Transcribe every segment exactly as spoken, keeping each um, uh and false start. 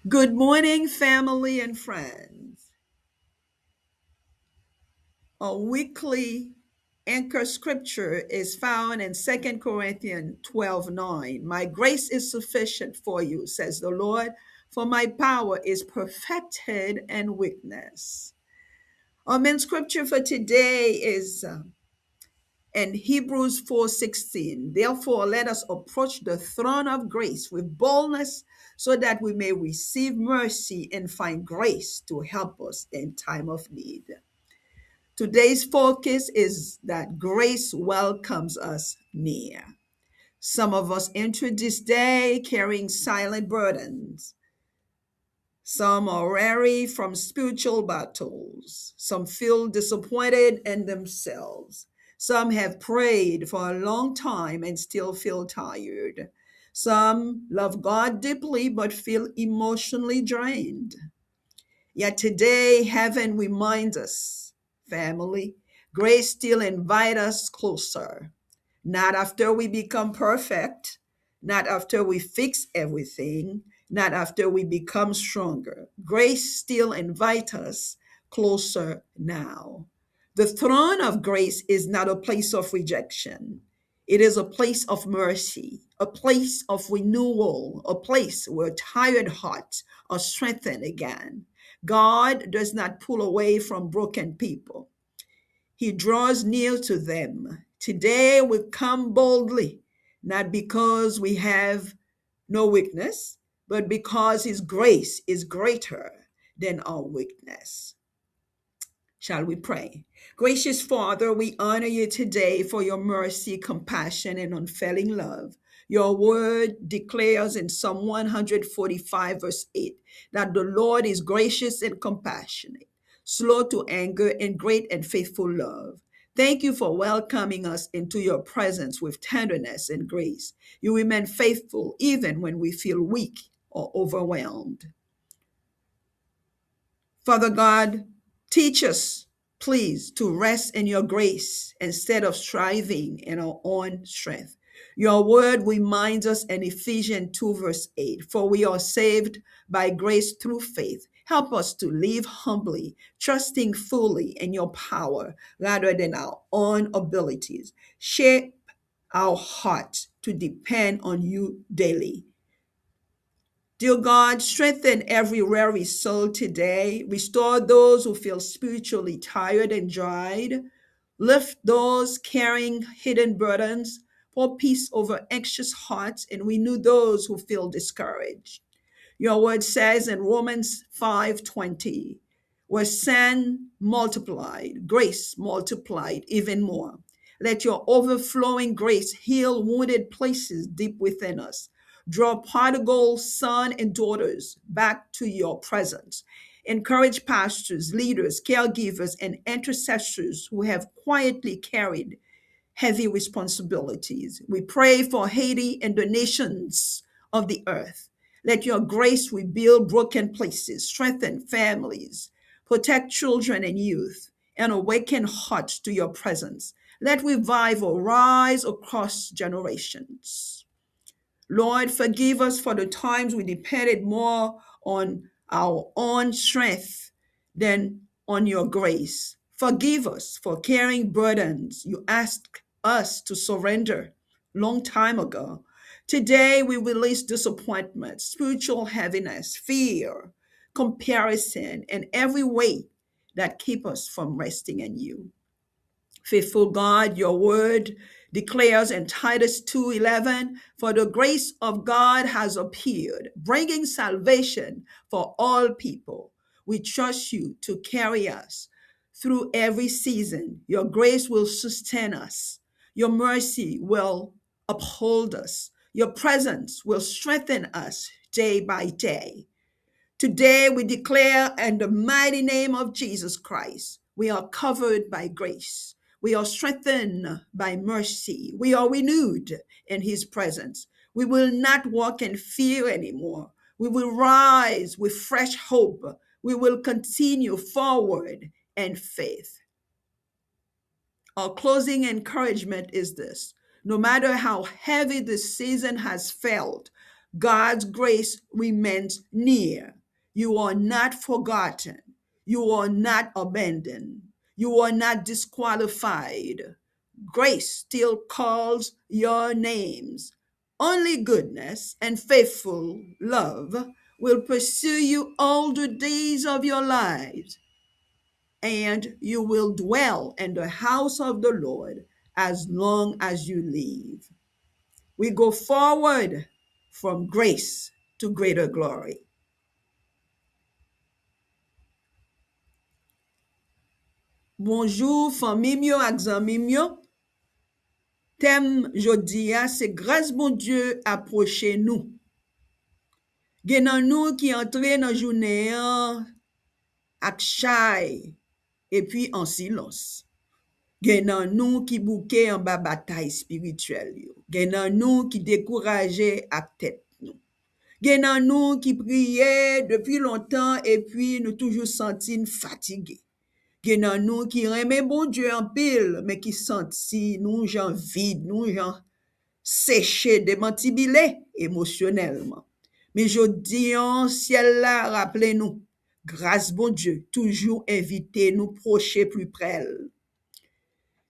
Good morning, family and friends. Our weekly anchor scripture is found in Second Corinthians twelve nine. "My grace is sufficient for you," says the Lord, "for my power is perfected in weakness." Our main scripture for today is uh, and Hebrews four sixteen. "Therefore, let us approach the throne of grace with boldness so that we may receive mercy and find grace to help us in time of need." Today's focus is that grace welcomes us near. Some of us enter this day carrying silent burdens. Some are weary from spiritual battles. Some feel disappointed in themselves. Some have prayed for a long time and still feel tired. Some love God deeply but feel emotionally drained. Yet today, heaven reminds us, family, grace still invites us closer. Not after we become perfect, not after we fix everything, not after we become stronger. Grace still invites us closer now. The throne of grace is not a place of rejection. It is a place of mercy, a place of renewal, a place where tired hearts are strengthened again. God does not pull away from broken people. He draws near to them. Today we come boldly, not because we have no weakness, but because His grace is greater than our weakness. Shall we pray? Gracious Father, we honor you today for your mercy, compassion, and unfailing love. Your word declares in Psalm one forty-five, verse eight, that the Lord is gracious and compassionate, slow to anger, and great in faithful love. Thank you for welcoming us into your presence with tenderness and grace. You remain faithful even when we feel weak or overwhelmed. Father God, teach us, please, to rest in your grace instead of striving in our own strength. Your word reminds us in Ephesians two, verse eight, "For we are saved by grace through faith." Help us to live humbly, trusting fully in your power rather than our own abilities. Shape our hearts to depend on you daily. Dear God, strengthen every weary soul today. Restore those who feel spiritually tired and dried. Lift those carrying hidden burdens. Pour peace over anxious hearts and renew those who feel discouraged. Your word says in Romans five twenty, "Where sin multiplied, grace multiplied even more." Let your overflowing grace heal wounded places deep within us. Draw prodigal sons and daughters back to your presence. Encourage pastors, leaders, caregivers, and intercessors who have quietly carried heavy responsibilities. We pray for Haiti and the nations of the earth. Let your grace rebuild broken places, strengthen families, protect children and youth, and awaken hearts to your presence. Let revival rise across generations. Lord, forgive us for the times we depended more on our own strength than on your grace. Forgive us for carrying burdens you asked us to surrender long time ago. Today, we release disappointment, spiritual heaviness, fear, comparison, and every weight that keep us from resting in you. Faithful God, your word declares in Titus two eleven, "For the grace of God has appeared, bringing salvation for all people." We trust you to carry us through every season. Your grace will sustain us. Your mercy will uphold us. Your presence will strengthen us day by day. Today, we declare in the mighty name of Jesus Christ, we are covered by grace. We are strengthened by mercy. We are renewed in His presence. We will not walk in fear anymore. We will rise with fresh hope. We will continue forward in faith. Our closing encouragement is this. No matter how heavy the season has felt, God's grace remains near. You are not forgotten. You are not abandoned. You are not disqualified. Grace still calls your names. Only goodness and faithful love will pursue you all the days of your lives, and you will dwell in the house of the Lord as long as you live. We go forward from grace to greater glory. Bonjou, fanmi m yo ak zanmi m yo. Tèm jodi a se gras Bondye apwoche nou. Gen nan nou ki antre nan jounen an ak chay epi an silans. Gen nan nou ki bouke anba batay espirityèl yo. Gen nan nou ki dekouraje ak tèt nou. Gen nan nou ki priye depi lontan epi nou toujou santi n fatige. Gen nan nou ki renmen Bondye anpil, men ki santi nou jan vid, nou jan seche, demantibile emosyonèlman. Men jodi an, syèl la raple nou, gras Bondye toujou envite nou pwoche pli pre l.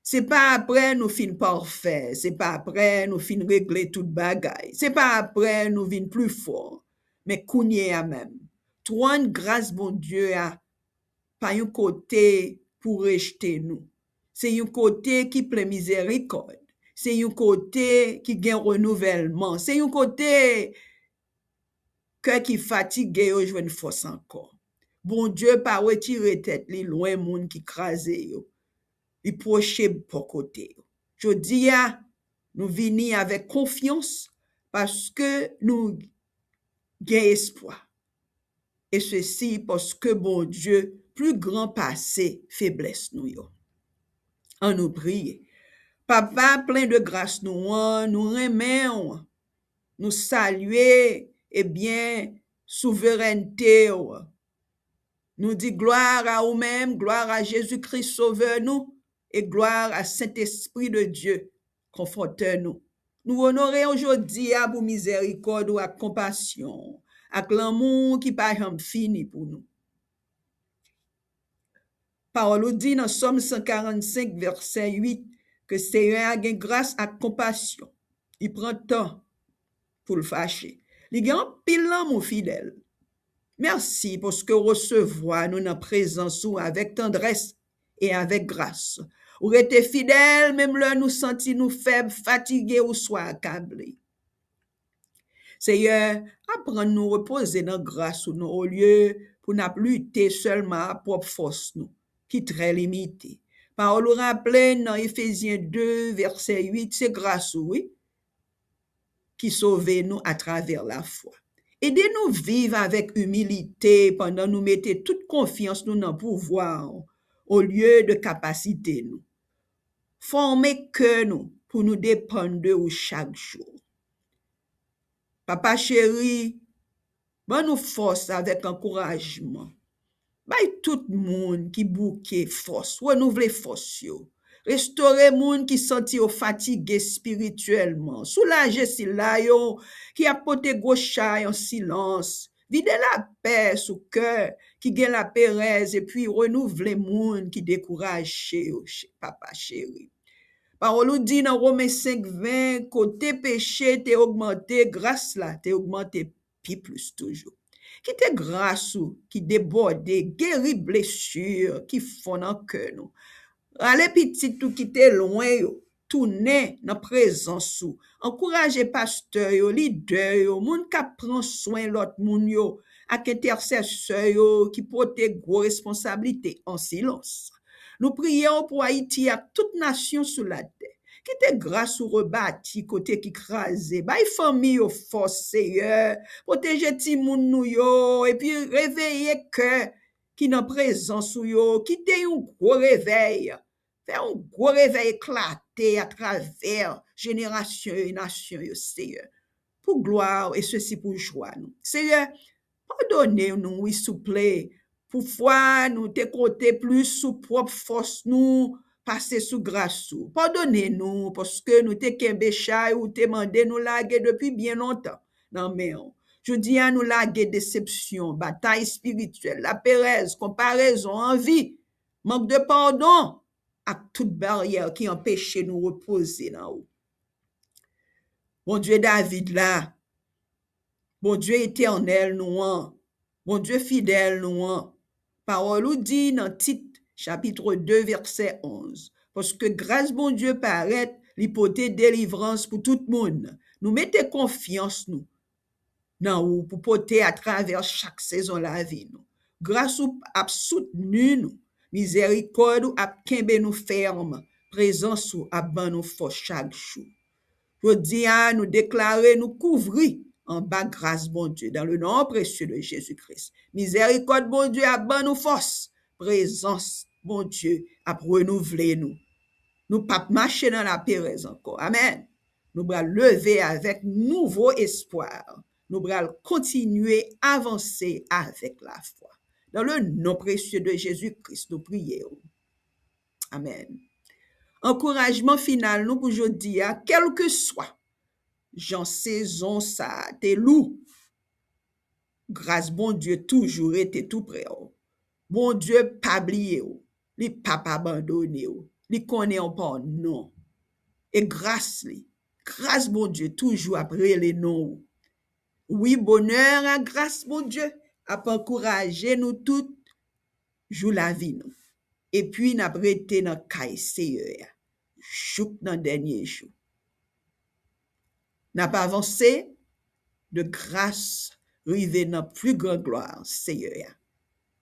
Se pa apre nou fin pafè, se pa apre nou fin regle tout bagay, se pa apre nou vin pli fò, men kounye a menm. Twòn gras Bondye a pa yon kote pou rejte nou. Se yon kote ki plen mizerikòd. Se yon kote ki gen renouvèlman. Se yon kote kè ki fatige yo jwenn fòs ankò. Bondye pa retire tèt li lwen moun ki kraze yo. Li pwoche bò kote yo. Jodi a, nou vini avèk konfyans paske nou gen espwa. E sesi paske Bondye pli gran pase feblès nou yo. Ann nou priye. Papa plen de gras nou an, nou renmen w. Nou salye, ebyen, souverènte w. Nou di glwa a ou menm, glwa a Jezi Kris Sovè nou, e glwa a Sentespri de Dye, Konfòtè nou. Nou onore w jodi a pou mizerikòd ou ak konpasyon w, ak lanmou w ki pa janm fini pou nou. Pawòl ou di nan Sòm san karannsenk, vèsè uit, ke Seyè a gen gras ak konpasyon. Li pran tan pou l fache. Li gen anpil lanmou, fidèl. Mèsi paske w resevwa nou nan prezans ou avèk tandrès e avèk gras. Ou rete fidèl menm lè nou santi nou fèb, fatige oswa akable. Seyè, aprann nou repoze nan gras ou non, olye pou n ap lite sèlman ak pwòp fòs nou, ki trè limite. Pawòl ou raple n nan Efezyen de, vèsè uit, se gras ou, wi, ki sove nou atravè lafwa. Ede nou viv avèk imilite pandan nou mete tout konfyans nou nan pouvwa w, olye de kapasite nou. Fòme kè nou pou nou depann de ou chak jou. Papa cheri, ban nou fòs avèk ankourajman. Bay tout moun ki bouke fòs, renouvle fòs yo. Restore moun ki santi yo fatige espirityèlman. Soulaje sila yo ki ap pote gwo chay an silans. Vide lapè sou kè ki gen laperèz epi renouvle moun ki dekouraje yo, che-, Papa cheri. Pawòl ou di nan Women senk ven, kote peche te ogmante, gras la te ogmante pi plis toujou. Kite gras ou ki debòde geri blesi ki fon nan kè nou. Rale pitit ou ki te lwen yo, tounen nan prezans ou. Ankouraje pastè yo, lidè yo, moun k ap pran swen lòt moun yo, ak entèsesè yo ki pote gwo responsablite an silans. Nou priye w pou Ayiti ak tout nasyon sou latè. Kite gras ou rebati kote ki kraze. Bay fanmi yo fòs, Seyè. Pwoteje timoun nou yo, epi reveye kè ki nan prezans ou yo. Kite yon gwo revèy. Fè yon gwo revèy eklate atravè jenerasyon yo e nasyon yo, Seyè. Pou glwa w e sesi pou jwa nou. Seyè, padone nou, wi, souple, pou fwa nou te konte plis sou pwòp fòs nou pase sou gras ou. Padone nou, paske nou te kenbe chay ou te mande nou lage depi byen lontan. nan men w. Jodi a, nou lage desepsyon, batay espirityèl, laperèz, konparezon, anvi, mank de padon, ak tout baryè ki anpeche nou repoze nan ou. Bondye David la, Bondye etènèl nou an, Bondye fidèl nou an, pawòl ou di nan Tit, chapit de, vèsè onz, paske gras Bondye parèt, li pote delivrans pou tout moun. Nou mete konfyans nou nan ou pou pote atravè chak sezon lavi nou. Gras ou ap soutni nou, mizèrikòd ou ap kenbe nou fèm, prezans ou ap ban nou fòs chak jou. Jodi a, nou deklare nou kouvri anba gras Bondye, dans le nom précieux de Jésus-Christ. Mizèrikòd Bondye ap ban nou fòs, prezans Bondye ap renouvle nou. Nou p ap mache nan laperèz ankò. Amèn. Nou pral leve avèk nouvo espwa. Nou pral kontinye avanse avèk lafwa. Dans le nom précieux de Jésus-Christ, nou priye w. Amèn. Ankourajman final nou pou jodi a, kèlkeswa jan sezon sa a te lou, gras Bondye toujou rete tou prè w. Bondye pa bliye w, li p ap abandone w, li konnen w pa non. E gras li, gras Bondye toujou ap rele non w. Wi, bonè a gras Bondye ap ankouraje nou tout jou lavi nou. Epi n ap rete nan kay Seyè a jouk nan dènye jou. N ap avanse de gras rive nan pli gran glwa Seyè a.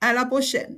A la pwochèn.